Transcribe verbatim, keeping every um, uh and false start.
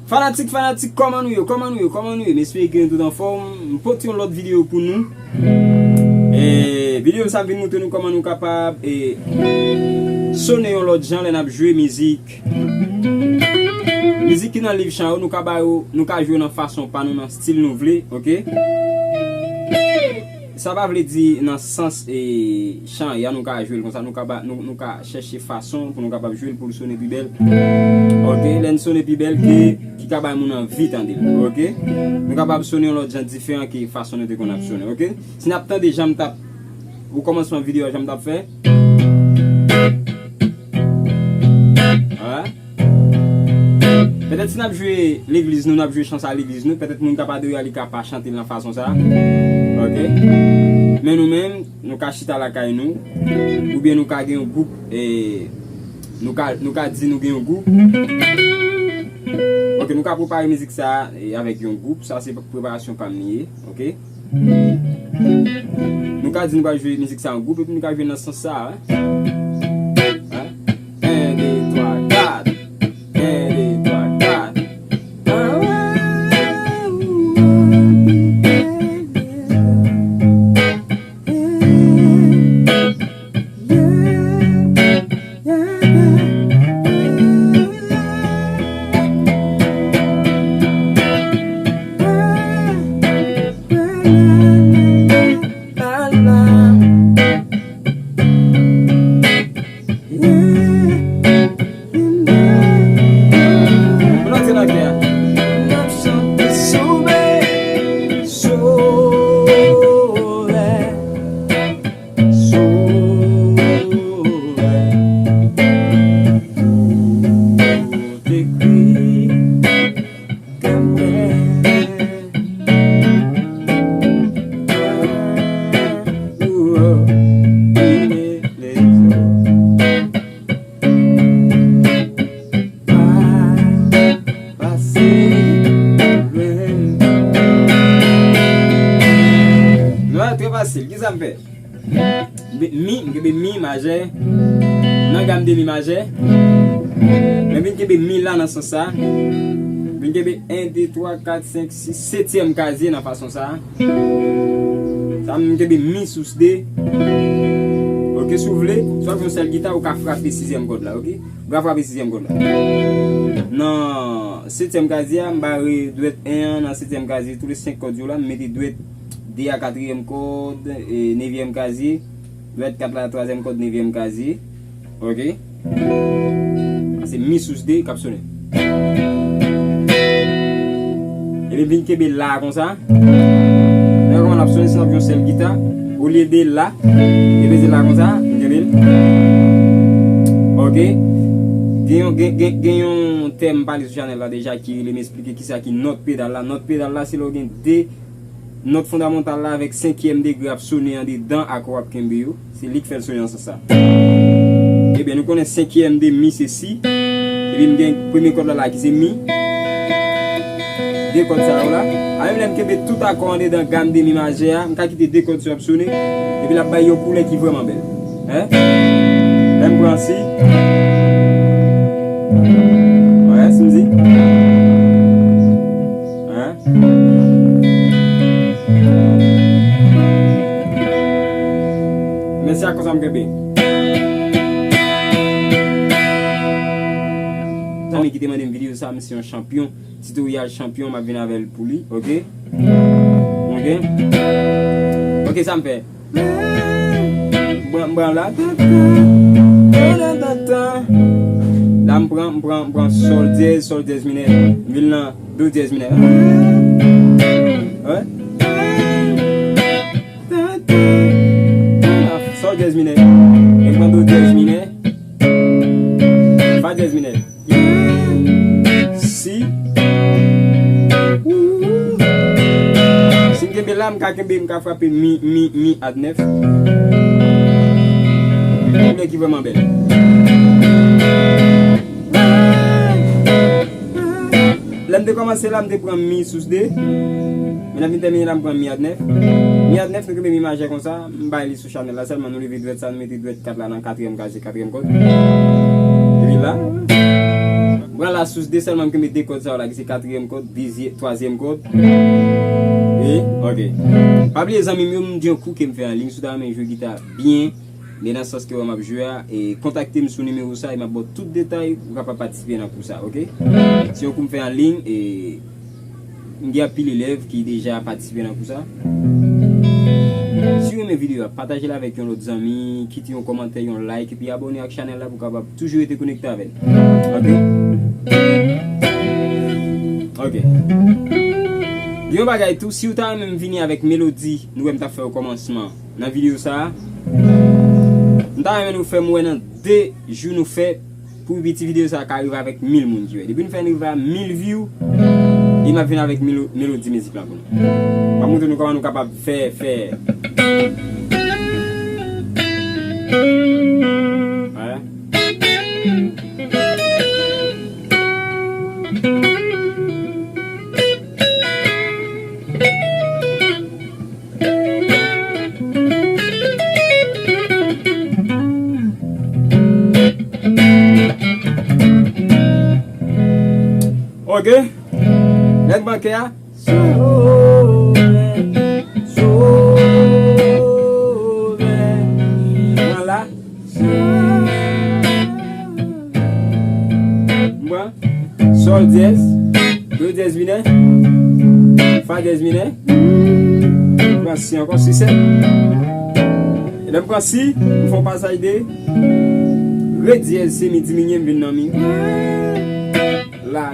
Fanatik, fanatik, kòman nou ye? Kòman nou ye? Kòman nou ye? M espere ke nou tout anfòm. M pote yon lòt videyo pou nou. E, videyo sa vin montre nou kòman nou kapab, e, sone yon lòt jan lè n ap jwe mizik. Mizik ki nan liv chan yo, nou ka ba yo, nou ka jwe yo nan fason pa nou, nan stil nou vle, oke? Sa pa vle di nan sans, e, chan ya nou ka jwe l konsa, nou ka ba, nou, nou ka chèche fason pou nou kapab jwe l pou l sone pi bèl. Oke, lè n sone pi bèl ke, ki ka bay moun anvi tande l, oke? Nou kapab sone yon lòt jan diferan ke fason nou te konn ap sone, oke? Si n ap tande jan m t ap, o kòmansman videyo a, jan m t ap fè. Alright. Petèt si n ap jwe legliz nou, n ap jwe chan sa legliz nou, petèt moun k ap adore a, li ka pa chante l nan fason sa. Oke? Men nou menm, nou ka chita lakay nou, oubyen nou ka gen yon gwoup, e, nou ka, nou ka di nou gen yon gwoup. Oke, nou ka prepare mizik sa, e, avèk yon gwoup, sa se preparasyon pa m li ye, oke? Nou ka di nou pral jwe mizik sa an gwoup, epi nou ka jwe nan sans sa, wi. Wi. En, de, twa, kat. En, de, twa, kat. Pou n antre nan kè a. N ap chante sou men solèy. Solèy. Tout ekri. Non, trè fasil. Kisa m fè? Mi, m kenbe mi majè. Nan gam de mi majè. Men vin kenbe mi la nan sans sa. Vin kenbe en, de, twa, kat, senk, sis, setyèm kazye nan fason sa. Sa m kenbe mi sous de. Oke, si w vle, si w ap jwe yon sèl gita, ou ka frape sizyèm kòd la, oke? Ou ka frape sizyèm kòd la. Nan setyèm kazye a, m bare dwèt en an nan setyèm kazye, tou le senk kòd yo la, m mete dwèt de a katriyèm kòd, e, nevyèm kazye, dwèt kat la twazyèm kòd, nevyèm kazye. Oke? Sa se mi sous de k ap sonnen. Epi vin kenbe la konsa. Men kòman l ap sonnen si n ap jwe yon sèl gita. Olye de la, epi se la konsa, m kenbe l. Oke? Gen yon, gen, gen, gen yon tèm m pale sou chanèl la deja ki rele m esplike kisa ki nòt pedal la. Nòt pedal la, se lè w gen de nòt fondamantal la avèk senkyèm degre ap sonnen andedan ak w ap kenbe yo. Se li k fè l sonnen nan sans sa. Ebyen, nou konnen senkyèm de mi se si. Epi m gen premye kòd la la ki se mi. De kòd sa yo la. A menm lè m kenbe tout akò andedan gam de mi majè a, m ka kite de kòd sa yo ap sonnen. Epi l ap bay yon koulè ki vrèman bèl. Hein? Lè m pran si. Wè, si m di. Hein? Men se ak konsa m kenbe. Zanmi ki te mande m videyo sa, m se yon chanpyon. Titoryal chanpyon, m ap vin avè l pou li, oke? Oke? Oke, sa m fè. M pran, m pran la. La m pran, m pran, m pran sòl dyèz, sòl dyèz minè. M vin nan do dyèz minè. Wè. Sòl dyèz minè. E m pran do dyèz minè. Fa dyèz minè. Si. Si m kenbe la, m ka kenbe, m ka frape mi, mi, mi at nèf. Koulè ki vrèman bèl. Lè m te kòmanse la, m te pran mi sous de. Men lè m vin tèmine la, m pran mi at nèf. Mi at nèf, nou kenbe mi majè konsa. M bay li sou chanèl la sèlman, nou leve dwèt sa, nou mete dwèt kat la nan katriyèm kazye, katriyèm kòd. Epi la. Pran la sous de sèlman, m kenbe de kòd sa yo la, ki se katriyèm kòd, dezye-, twazyèm kòd. E, ok. Pa bliye, zanmi m yo, m di yon kou ke m fè an liy. Si w ta renmen jwe gita byen, men nan sans ke wè m ap jwe a, e kontakte m sou nimewo sa, e m ap ba w tout detay pou w kapab patisipe nan kou sa, ok? Se yon kou m fè an liy, e m gen anpil elèv ki deja patisipe nan kou sa. Si w renmen videyo a, pataje l avèk yon lòt zanmi, kite yon kòmantè, yon like, epi abòne ak chanèl la pou w kapab toujou rete konekte avè n. Ok? Ok. Gen yon bagay tou, si w ta renmen m vini avèk melodi nou wè m t ap fè o kòmansman nan videyo sa a, m ta renmen nou fè m wè nan de jou nou fè pou piti videyo sa a ka rive avèk mil moun ki wè. Depi nou fè n rive a mil view, e m ap vin avèk mil melodi mizik lan pou nou. M ap montre nou kòman nou kapab fè, fè. Wè. Ok. Nèg bankè a. Sovè, sovè. Mwen la. M pran sòl dyèz, do dyèz minè, fa dyèz minè. M pran si ankò, si sèt. E lè m pran si, m fè yon pasaj de re dyèz, se mi diminye, m vin nan mi. La.